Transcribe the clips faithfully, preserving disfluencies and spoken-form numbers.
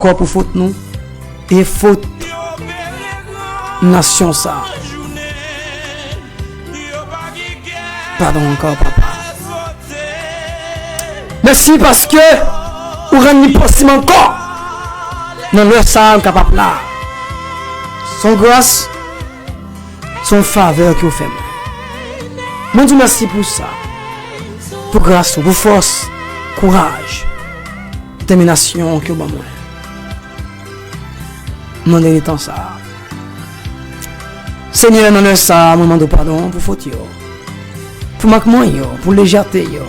ankò pou fot nou e fot nasyon sa. Padon ankò, Papa. Mèsi paske ou rann li posib ankò. Nan lè sa a, m kapab la. Se yon gras, se yon favè ke w fè mwen. Mwen di w mèsi pou sa. Pou gras ou, pou fòs, kouraj, detèminasyon ke w ban mwen. Nan dènye tan sa a. Senyè, nan lè sa a, mwen mande w padon pou fot yo, pou mankman yo, pou lejète yo,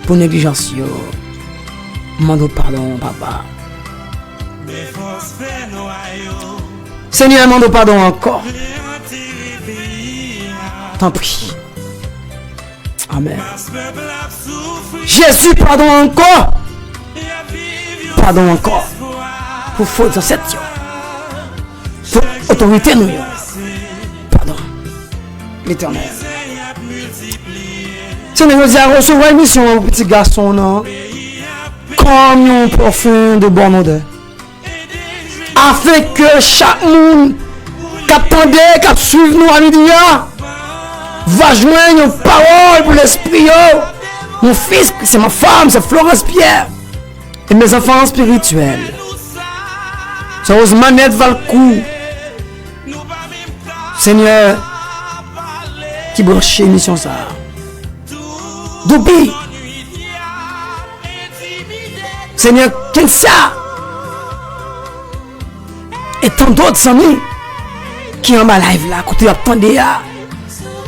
pou neglijans yo. Mwen mande w padon, Papa. Senyè, mwen mande w padon ankò. Tanpri. Amèn. Jezi, padon ankò. Padon ankò. Pou fot zansèt yo. Pou otorite nou yo. Padon. Letènèl. Senyè, jodi a, resevwa emisyon an pou pitit gason w nan kòm yon pafim de bòn odè. Afenke chak moun k ap tande, k ap swiv nou a midi a, va jwenn yon pawòl pou lespri yo. Mon fils, c'est ma femme, c'est Florence Pierre. Et mes enfants spirituels, c'est Rosemanette Valcourt. Senyè, ki branche emisyon sa a. Doupi. Senyè, Kensia. E tan dòt zanmi ki anba live la, kote y ap tande a,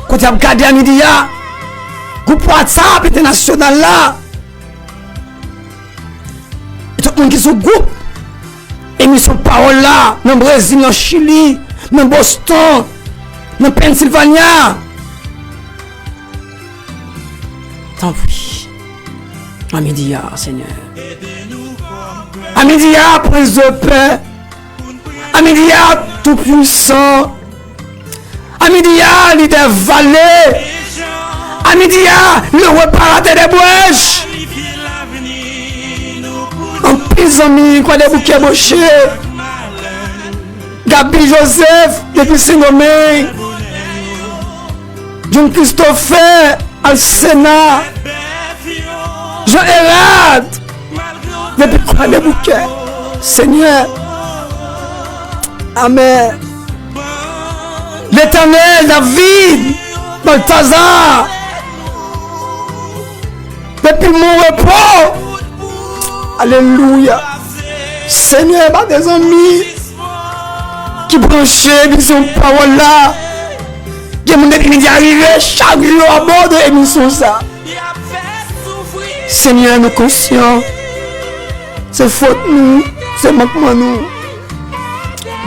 kote y ap gade a midi a, gwoup WhatsApp entènasyonal la. E tout moun ki sou gwoup emisyon Pawòl la, nan Brezil, nan Chili, nan Boston, nan Pennsylvania. Tanpri. A midi a, Senyè. A midi a, Prince de paix. A midi a, Tout-Puissant. A midi a, Leader Vallée. A midi a, le réparateur des brèches. Anpil zanmi Kwadèboukè branche. Gaby Joseph, depi Sendomeng. John Christopher, Alcena. Jean Hérard, depi Kwadèboukè. Senyè. Amèn. Letènèl, David, Baltazar. Depi Mon Repos. Alelouya. Senyè, ba de zanmi ki branche emisyon Pawòl la. Gen moun depi midi a rive, chak jou yo abòne emisyon sa. Senyè, nou konsyan. Se fot nou, se mankman nou.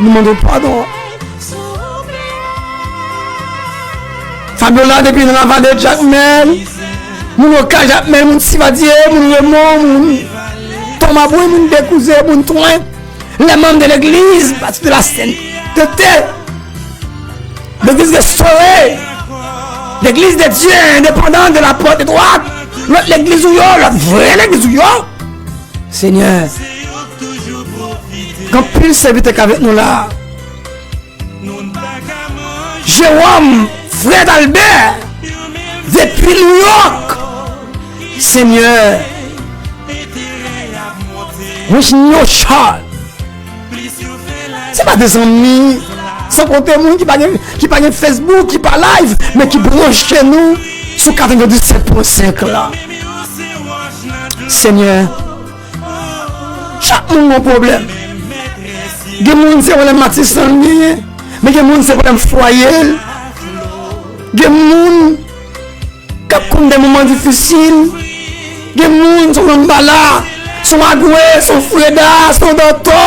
Nou mande w padon. Fabiola depi nan Lavade, Jakmèl. Moun Okay, Jakmèl, moun Sivadye, moun Remon, moun Tomabwen, moun Dekouze, moun Twen. Les membres de l'église bâtie de la sainteté, l'église restaurée, l'église de Dieu indépendante de la porte étroite, lòt legliz ou yo, lòt vrè legliz ou yo. Senyè, gen anpil sèvitè k avèk nou la. Jewòm, Fred Albert, depi New York. Senyè, Wisnio Charles. Se pa de zanmi, san konte moun ki pa gen, ki pa gen Facebook, ki pa live, men ki branche nou sou katrevenndisèt pwen senk la. Senyè, chak moun gen yon pwoblèm. Gen moun se pwoblèm Matisan l genyen, men gen moun se pwoblèm fwaye l. Gen moun k ap konn de moman difisil. Gen moun se yon Lanmbala, se yon Agwe, se yon Freda, se yon Dantò,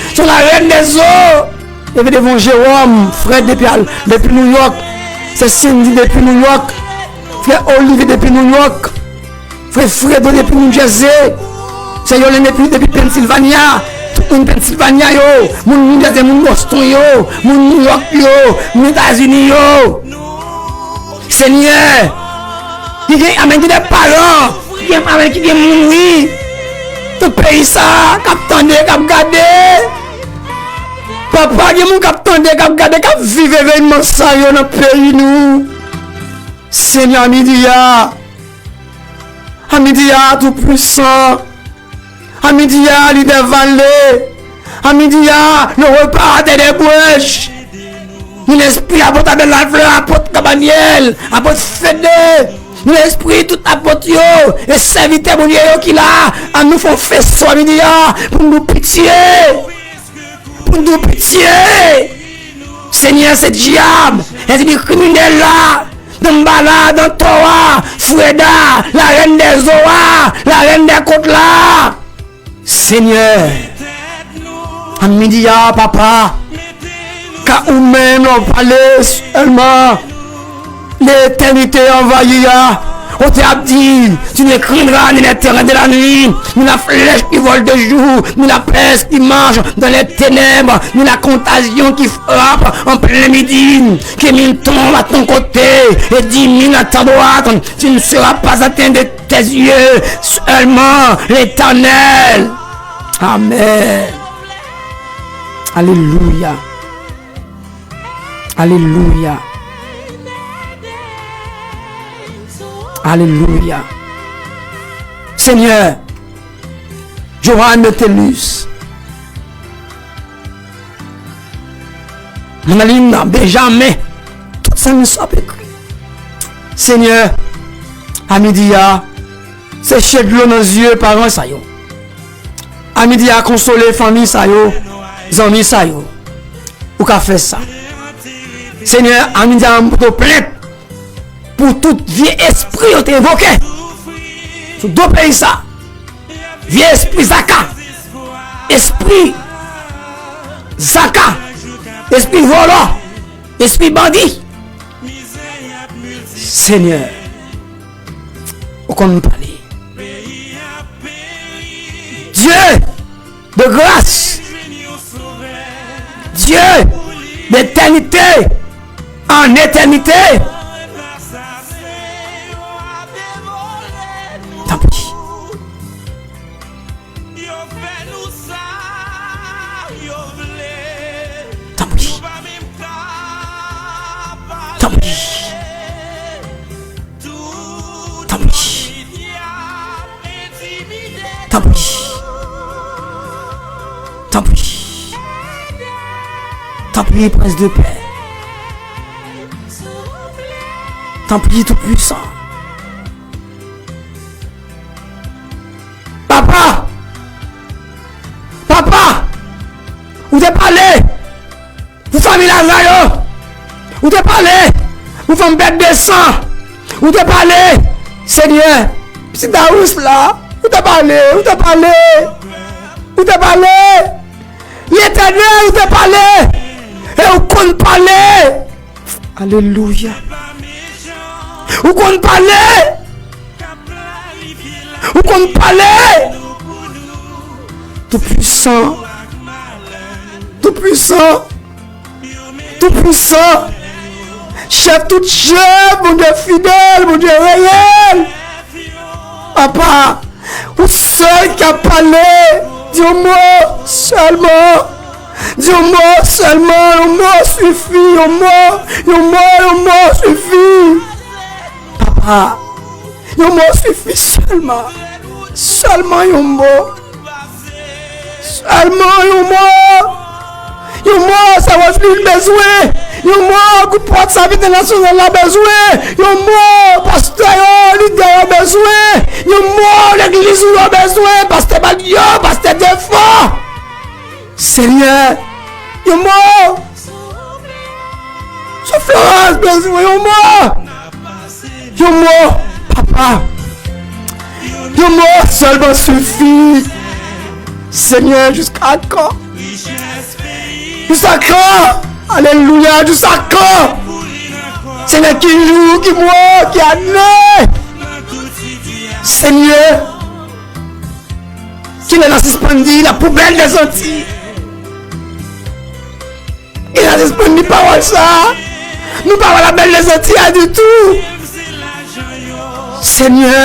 se yon Larèn dèzo. Epi devan Jewòm, Fred depi al, depi New York, se Cindy depi New York, frè Olivier depi New York. Frè Fredo depi New Jersey. Se Yolen depi, depi Pennsylvania. Tout moun Pennsylvania yo. Moun New Jersey, moun Boston yo. Moun New York yo. Moun Etazini yo. Senyè. Ki gen, amèn, ki gen paran. Ki gen, amèn, ki gen moun, wi. Tout peyi sa a k ap tande, k ap gade. Papa, gen moun k ap tande, k ap gade, k ap viv evènman sa yo nan peyi nou. Senyè, a midi a, a midi a, Toupwisan, a midi a, lidè vale, a midi a, le repa a tè dè branch. Ni lespri apot Abèl Laflè, apot Kabanyèl, apot Fede, ni lespri tout apot yo e sèvitè Bondye yo ki la, an nou fè yon festo a midi a pou n di w pitye, pou n di w pitye. Senyè, se dyab, lespri kriminèl la, Danbala, Dantò a, Freda, la rèn dè zo a, la rèn dè kot la. Senyè, a midi a, papa, ka ou menm lè w pale sèlman, letènite anvayi a. Ou te ap di, tu ne craindras ni les terreurs de la nuit, ni la flèche qui vole de jour, ni la peste qui marche dans les ténèbres, ni la contagion qui frappe en plein midi. Que mille tombent à ton côté et dix mille à ta droite, tu ne seras pas atteint de tes yeux, seulement l'Éternel. Amen. Alelouya. Alelouya. Alelouya. Senyè, Johan Metellus, Manalina, Benjamen, tout sa nou sa ap ekri. Senyè, a midi a, seche dlo nan zye paran sa yo. A midi a, konsole fanmi sa yo, zanmi sa yo. Ou ka fè sa. Senyè, a midi a, m pote w plent pou tout vye espri yo te envoke sou do peyi sa. Vye espri zaka, espri zaka, espri vòlò, espri bandi. Senyè, ou konn pale. Dye de gras, Dye de etènite an etènite. Tanpri. Tanpri. Tanpri. Tanpri. Tanpri. Tanpri. Tanpri, Prens de pè. Tanpri, Toupwisan. Papa! Papa! Ou te pale pou fanmi Laza yo! Ou te pale pou fanm pèt de san! Ou te pale, Senyè, pitit Dawous la! Ou te pale! Ou te pale! Ou te pale! Letènèl, ou te pale! E ou konn pale! Alelouya. Ou konn pale. Ou konn pale. Toupwisan. Toupwisan. Toupwisan. Chèf tout chèf, Bondye fidèl, Bondye reyèl. Papa, ou sèl ki ka pale. Di yon mo sèlman. Di yon mo sèlman. Yon mo sifi. Yon mo. Yon mo. Yon mo sifi. Papa, yon mo sifi sèlman. Sèlman yon mo. Sèlman yon mo. Yon mo, se Roseline bezwen. Yon mo, gwoup WhatsApp entènasyonal la bezwen. Yon mo, pastè yo, lidè yo bezwen. Yon mo, legliz ou yo bezwen. Pastè Balyo, pastè Defò. Senyè, yon mo. Sè Florence bezwen yon mo. Yon mo, papa. Yon mo sèlman sifi. Senyè, jiska kan? Jiska kan? Alelouya, jiska kan? Senyè, ki jou, ki mwa, ki ane? Senyè, kilè n a sispann di la poubelle des Antilles? Kilè n a sispann di pawòl sa a? Nou pa wè la bèl lezanti a ditou. Senyè,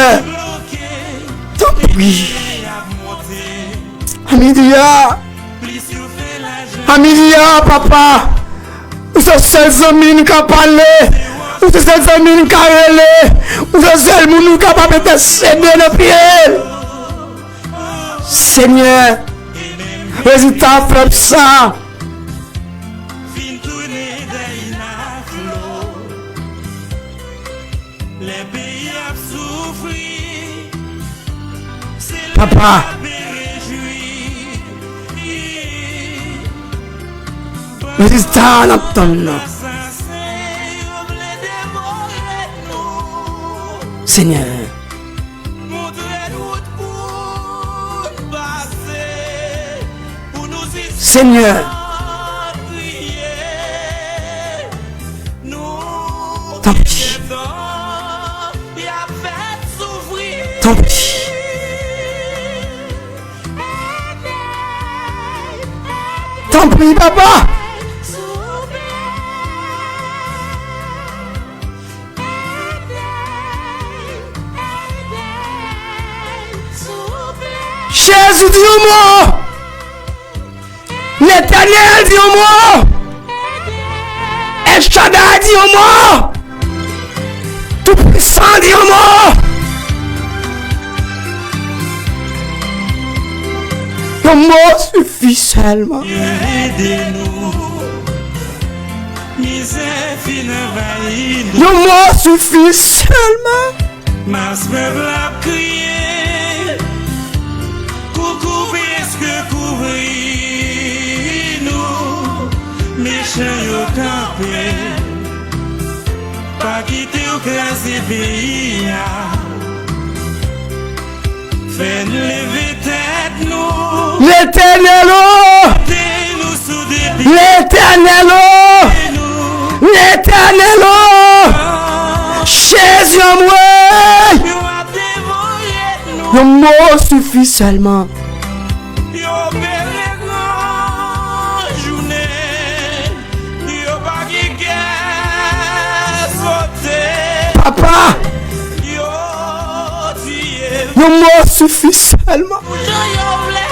tanpri. A midi a, a midi a, papa, ou se sèl zanmi n ka pale, ou se sèl zanmi n ka rele, ou se sèl moun nou kapab entèsede nan pye l. Senyè, rezilta flèv sa. Vin tounen dèy nan flo. Lè peyi ap soufri, se lè Papa. N ap rejwi. Rezilta n ap tann nan. Asasen yo vle devore nou. Senyè. Montre n wout pou n pase, pou nou sispann Senyè. Kriye. Nou Tanpri. Gentan, y ap fè n soufri. Tanpri. Tanpri, papa. Jezi, di yon mo. Letènèl, di yon mo. El Shaddai, di yon mo. Toupwisan, di yon mo. Yon mo sifi sèlman. Ede nou. Mizè fin anvayi nou. Yon mo sifi sèlman. Mas pèp la ap kriye. Koukou prèske kouvri nou. Mechan yo kanpe. Pa kite yo kraze peyi a. Fè n leve tèt nou. Letènèl o! Mete nou sou de pye. Letènèl o! Mete nou. Letènèl o! Jezi anmwey! Yo ap devore nou. Yon mo sifi sèlman. Yo pere gran jounen. Yo pa gen kè sote. Papa! Yo tiye. Yon mo sifi sèlman. Pou jan yo vle.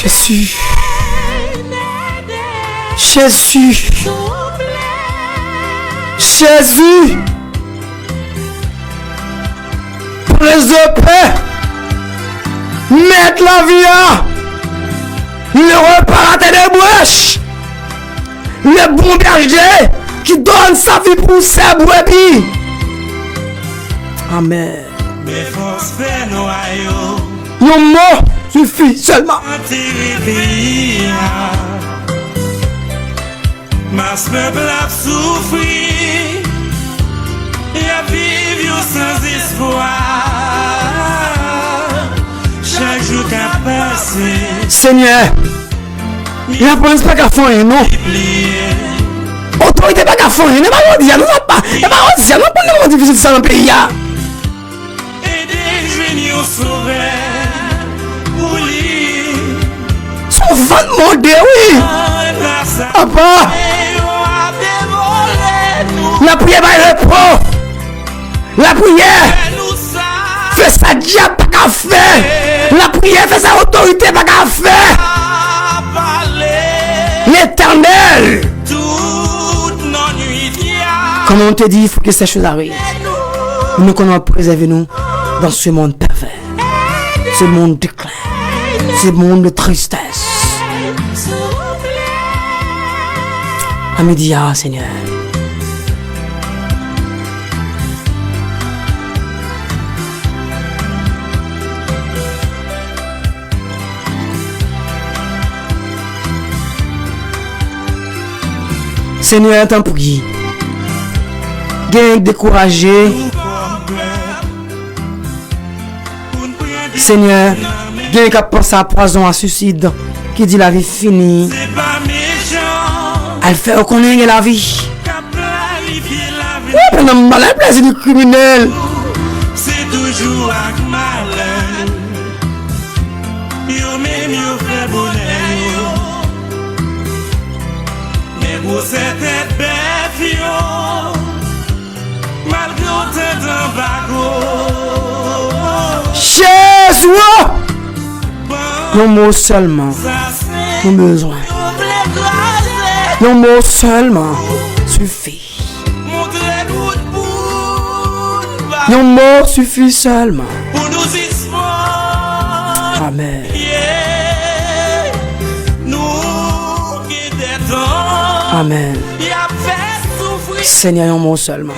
Jezi. Jezi. Jezi. Prens de pè, mèt lavi a, le réparateur des brèches, le bon berger qui donne sa vie pour ses brebis. Amèn. Men fòs fè nwa yo. Yon mo sifi sèlman. Retire peyi a. Mas pèp la ap soufri, y ap viv yon sanzespwa. Chak jou k ap pase. Senyè, lapolis pa ka fè anyen, non. Otorite pa ka fè anyen, non, pa jodi a, non, sa pa, e pa jodi a, non, pou nou difisil sa nan peyi a. Ede jwenn yon sovè pou li. Se yon vant mode, wi. Papa. Lapriyè bay repo. Lapriyè fè sa dyab pa ka fè. Lapriyè fè sa otorite pa ka fè. Letènèl. Kòman nou te di, il faut que ces choses arrivent. Nou konnen w ap prezève nou dans ce monde pervers, ce monde de crainte, ce monde de tristesse. A midi a, Senyè. Senyè, tanpri. Gen dekouraje. Senyè, gen k ap panse a pwazon, a sisid, ki di lavi fini. Al fè yo konnen gen lavi. Wi, pandan m pale plezi di kriminèl. Se toujou ak malè. Yo menm yo fè bonè yo. Men gwosè tèt bèf yo. Malgre w tande anba gwo. Jezi! Yon mo sèlman nou bezwen. Yon mo sèlman sifi. Yon mo sifi sèlman. Amèn. Amèn. Senyè, yon mo sèlman.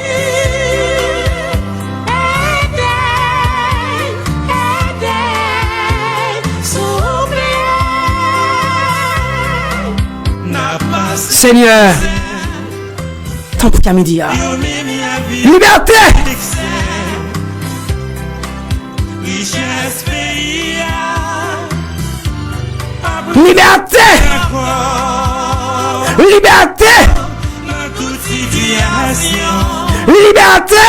Senyè, tanpri a midi a. Libète! Libète! Libète! Libète!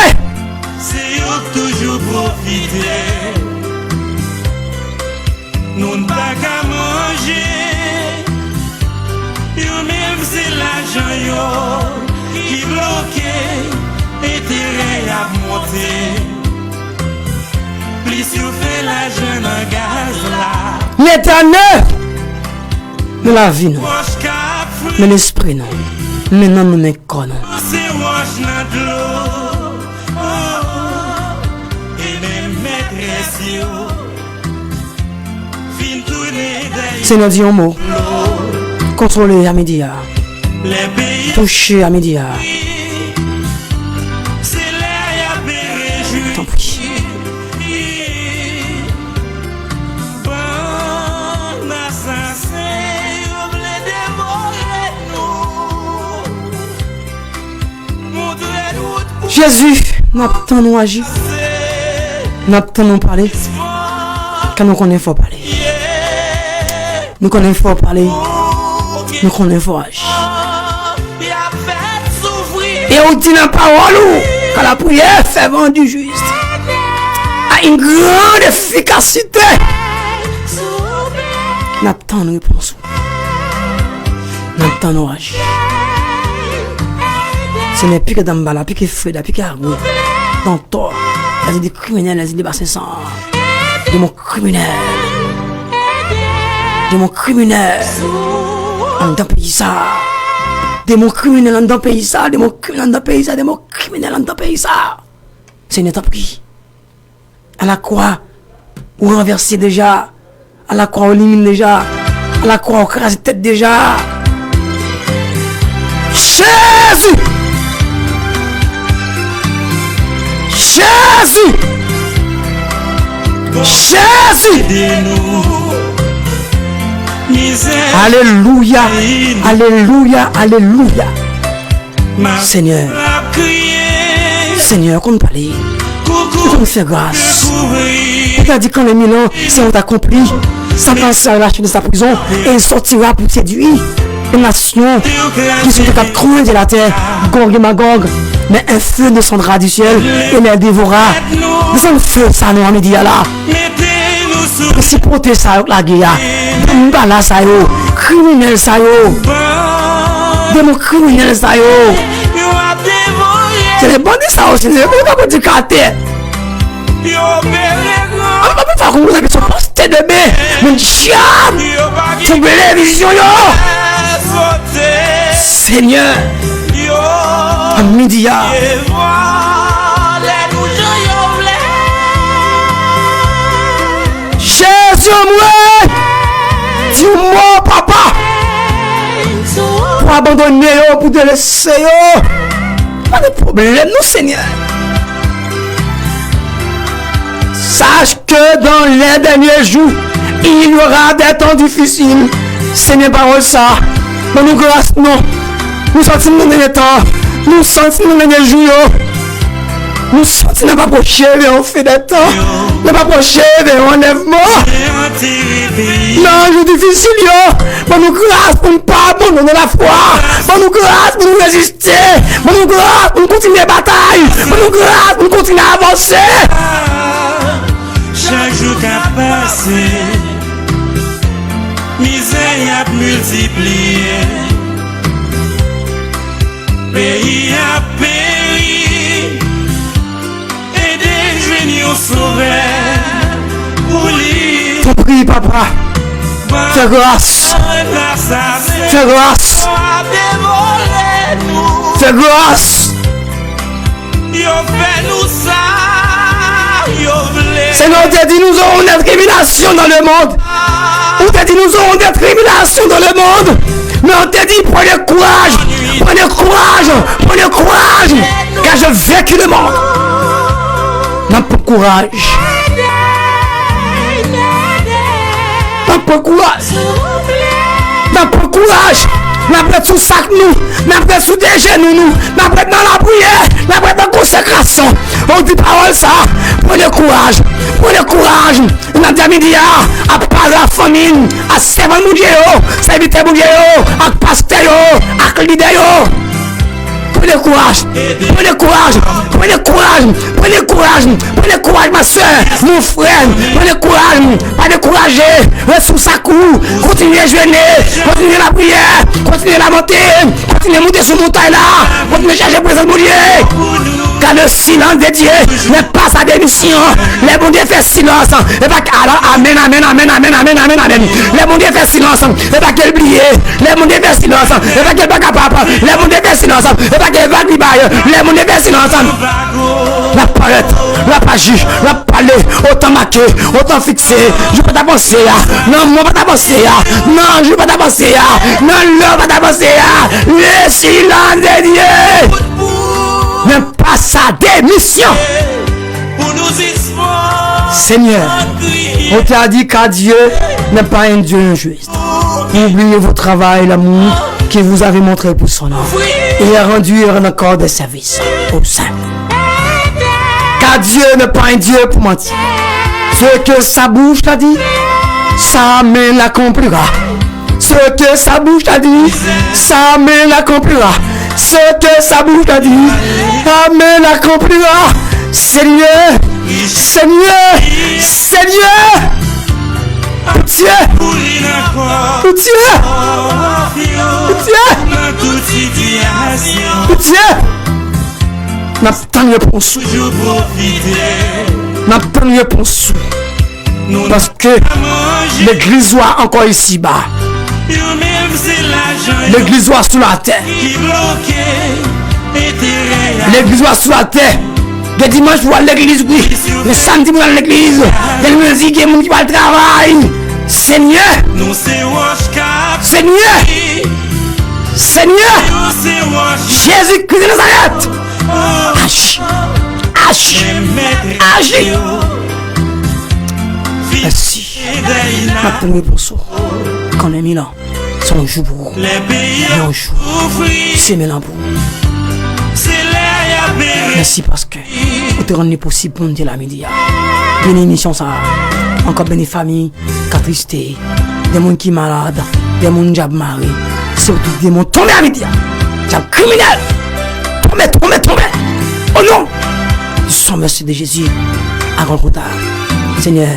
Se yo k toujou pwofite. Nou n pa ka manje. Yo menm se lajan yo ki bloke, enterè y ap monte. Plis yo fè lajan nan gaz la. Letènèl, nan lavi nou, nan lespri nou, men nan nou, men kò nou. Se wòch nan dlo. Oh, oh, oh. E menm mètrès yo vin tounen dèyè. Senyè, di yon mo. Kontwole a midi a. Lè peyi touche a midi a. Se lè y ap rejwi. Tanpri. Bann asasen yo vle devore nou. Jezi, n ap tann ou aji. N ap tann ou pale. Kan nou konnen fò pale. Nou konnen fò pale. Nou konnen fò aji. E ou di nan pawòl ou, car la prière fervente du juste a une grande efficacité. N ap tann repons ou. N ap tann ou aji. Senyè, pike Danmbala, pike Freda, pike Agou, Dantò, lèzide kriminèl, lèzide basen san. Demon kriminèl. Demon kriminèl anndan peyi sa. Demon kriminèl anndan peyi sa. Demon kriminèl anndan peyi sa. Demon kriminèl anndan peyi sa. Senyè, tanpri. Alakwa, ou ranvèse deja. Alakwa, ou elimine deja. Alakwa, ou kraze tèt deja. Jezi! Jezi! Jezi! Alelouya! Alelouya! Alelouya! Senyè, Senyè, konn pale. Ou konn fè gras. Ou ta di kan le milan se yon akonpli. Satan sera lâché de sa prison et il sortira pour séduire les nations qui sont aux quatre coins de la terre, Gog et Magog. Mais un feu descendra du ciel et les dévorera. Desann feu sa non a midi a la. Prensipalite sa yo k lage a, Danmbala sa yo, kriminèl sa yo, demon kriminèl sa yo. Se de bandi sa yo, se de bandi k ap di katè. Ann pa fè konn sa ki sou poste de men, men dyab, konn televizyon yo. Senyè, a midi a. Jezi, mwen, di yon mo, papa, pou abandone yo, pou delese yo. Pa de pwoblèm, non, Senyè. Sache que dans les derniers jours, il y aura des temps difficiles. Senyè, pawòl sa, ban nou gras, non. Nou santi n nan dènye tan. Nou santi n nan dènye jou yo. Nou santi n ap apwoche vè yon fen dè tan. N ap apwoche vè yon anlèvman. Nan jou difisil yo, ban nou gras pou n pa abandone lafwa. Ban nou gras pou nou reziste. Ban nou gras pou n kontinye batay. Ban nou gras pou n kontinye avanse. Chak jou k ap pase, mizè y ap miltipliye. Peyi ap peri. Ede jwenn yon sovè pou li. Tanpri, papa, Fè gras. Fè gras. Fè gras. Yo fè nou sa yo vle. Seigneur, ou te di nous aurons des tribulations dans le monde. Ou te di nous aurons des tribulations dans le monde. Mais on te dit prenez courage, prenez courage, prenez courage, car j'ai vaincu le monde. N ap pran kouraj. N ap pran kouraj. N ap pran kouraj. N ap ret sou sak nou. N ap ret sou de jenou nou. N ap ret nan lapriyè. N ap ret nan konsekrasyon. Ou di pawòl sa. Prenez courage. Prenez courage. N ap di a midi a, apa lafanmi, a sèvant Bondye yo, sèvitè Bondye yo, ak pastè yo, ak lidè yo. Prenez courage, prenez courage, prenez courage, prenez courage, prenez courage, ma sœur, mon frère, prenez courage, pa dekouraje, ret sou sak ou, kontinye jene, kontinye lapriyè, kontinye lamante, kontinye monte sou montay la, kontinye chache prezans Bondye. Car le silence de Dieu n'est pas sa démission. Lè Bondye fè silans, e pa k-, ala, amèn, amèn, amèn. Lè Bondye fè silans, e pa ke l bliye. Lè Bondye fè silans, e pa ke l pa kapab. Lè Bondye fè silans, e pa ke vag li bay. Lè Bondye fè silans, l ap parèt, l ap aji, l ap pale, otan make, otan fikse. Jou pa ta panse a, nan mwa pa ta panse a, nan jou pa ta panse a, nan lè pa ta panse a. Le silence de Dieu n'est pas sa démission. Seigneur, on t'a dit, car Dieu n'est pas un Dieu injuste. Oubliez votre travail, l'amour que vous avez montré pour son nom, et a rendu encore des services aux saints. Car Dieu n'est pas un Dieu pour mentir. Ce que sa bouche a dit, sa main l'accomplira. Ce que sa bouche a dit, sa main l'accomplira. Ce que sa bouche a dit, sa main l'accomplira. Seigneur, Seigneur, Seigneur. Poutye, poutye, poutye, poutye. N ap tann repons ou. N ap tann repons ou. Paske legliz ou a ankò isiba. Legliz ou a sou latè. Legliz ou a sou latè. Gen dimanch pou w al legliz, wi. Men samdi pou w al legliz. Gen lendi, gen moun ki pral travay. Senyè. Senyè. Senyè. Jezi Kris de Nazarèt. Aji. Aji. Aji. Mèsi. M ap tann repons ou. Konnen Milan, se yon jou pou ou. Yon jou. Semen lan pou ou. Mèsi paske ou te rann li posib pou nou te la midi a. Beni emisyon sa a. Ankò beni fanmi k atriste, de moun ki malad, de moun dyab mare. Se pou tout demon tonbe a midi a. Dyab kriminèl, tonbe, tonbe, tonbe. O non du sang mersi de Jezi a Golgota. Senyè,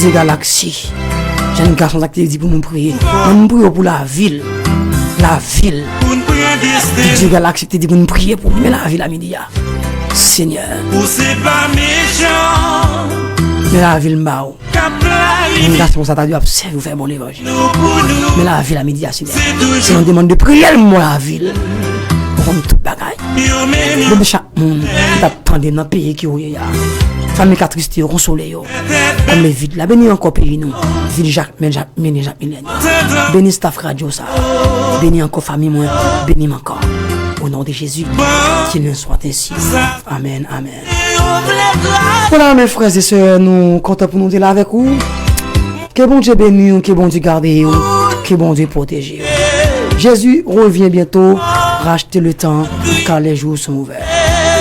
Dye Galaksi, jèn gason sa ki te di pou nou priye. Mwen, m priye pou lavi l. Lavi l. Dye Galaksi te di pou nou priye pou li, men lavi l a midi a. Senyè. Men lavi l m ba ou. Moun gason sa ta dwe ap sèvi ou fè bon levanjil. Men lavi l a midi a, Senyè. Se yon demann de priyè l m ba w lavi l. Ou konn tout bagay. Beni chak moun ki t ap tande nan peyi ke w ye a. Fanmi k atriste yo, konsole yo. Konble vid la. Beni ankò peyi nou. Vil Jakmèl, Jakmèl, Jakmèl. Beni staff radyo sa. Beni ankò fanmi mwen. Beni m ankò. Au nom de Jésus, qu'il en soit ainsi. Amen, amen. Vwala, mes frères et sœurs, nou kontan pou nou te la avèk ou. Ke Bondye beni w, ke Bondye gade w, ke Bondye pwoteje w. Jésus revient bientôt, rachetez le temps, car les jours sont mauvais.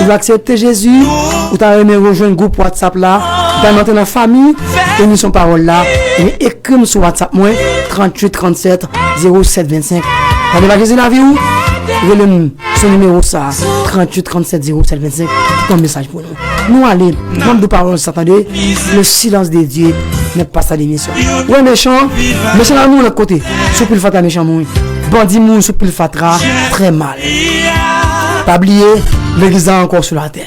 Ou vle aksepte Jezi, ou ta renmen rejwenn gwoup WhatsApp la, ou ta renmen antre nan fanmi emisyon Pawòl la, ebyen ekri m sou WhatsApp mwen, tranntuit trannsèt zewo sèt vennsenk. Tande pa Jezi lavi w, rele m sou nimewo sa, tranntuit trannsèt zewo sèt vennsenk, kite yon mesaj pou nou. Nou ale, ban m di w pawòl sa, tande, le silence de Dieu n'est pas sa démission. Wè mechan, mechan la mouri lòt kote, sou pil fatra mechan mouri. Bandi mouri sou pil fatra, trè mal. Pa bliye, legliz la ankò sou latè.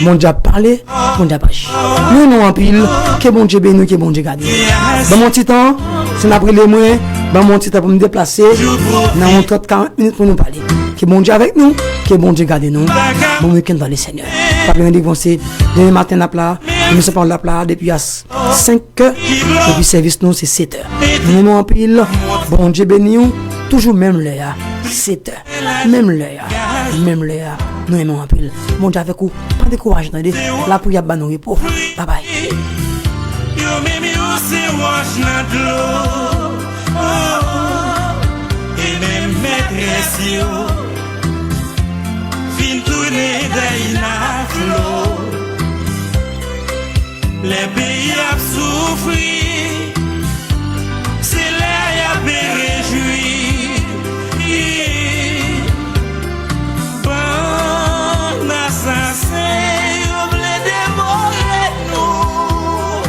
Bondye ap pale, Bondye ap aji. Nou renmen w anpil, ke Bondye beni w, ke Bondye gade w. Ban m yon ti tan, si n ap rele mwen, ban m yon ti tan pou m deplase nan yon trant karant minit pou nou pale. Ke Bondye avèk nou, ke Bondye gade nou. Bon weekend dans le Seigneur. Pa bliye randev se demen maten n ap la, emisyon pawòl la ap la depi a senk è, epi sèvis nou se sèt è. Nou renmen w anpil, Bondye beni w, toujou menm lè a, sèt è. Menm lè a, menm lè a, nou renmen w anpil. Bondye avèk ou, pa dekouraje tande, lapriyè ap ba nou repo. Babay. Yo menm yo se wòch nan dlo. Oh, oh. E menm mètrès yo vin tounen dèy nan flo. Lè peyi ap soufri, se lè y ap rejwi. Bann asasen yo vle devore nou.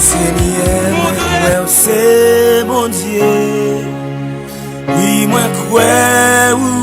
Senyè, mwen kwè w se Bondye. Wi, mwen kwè ou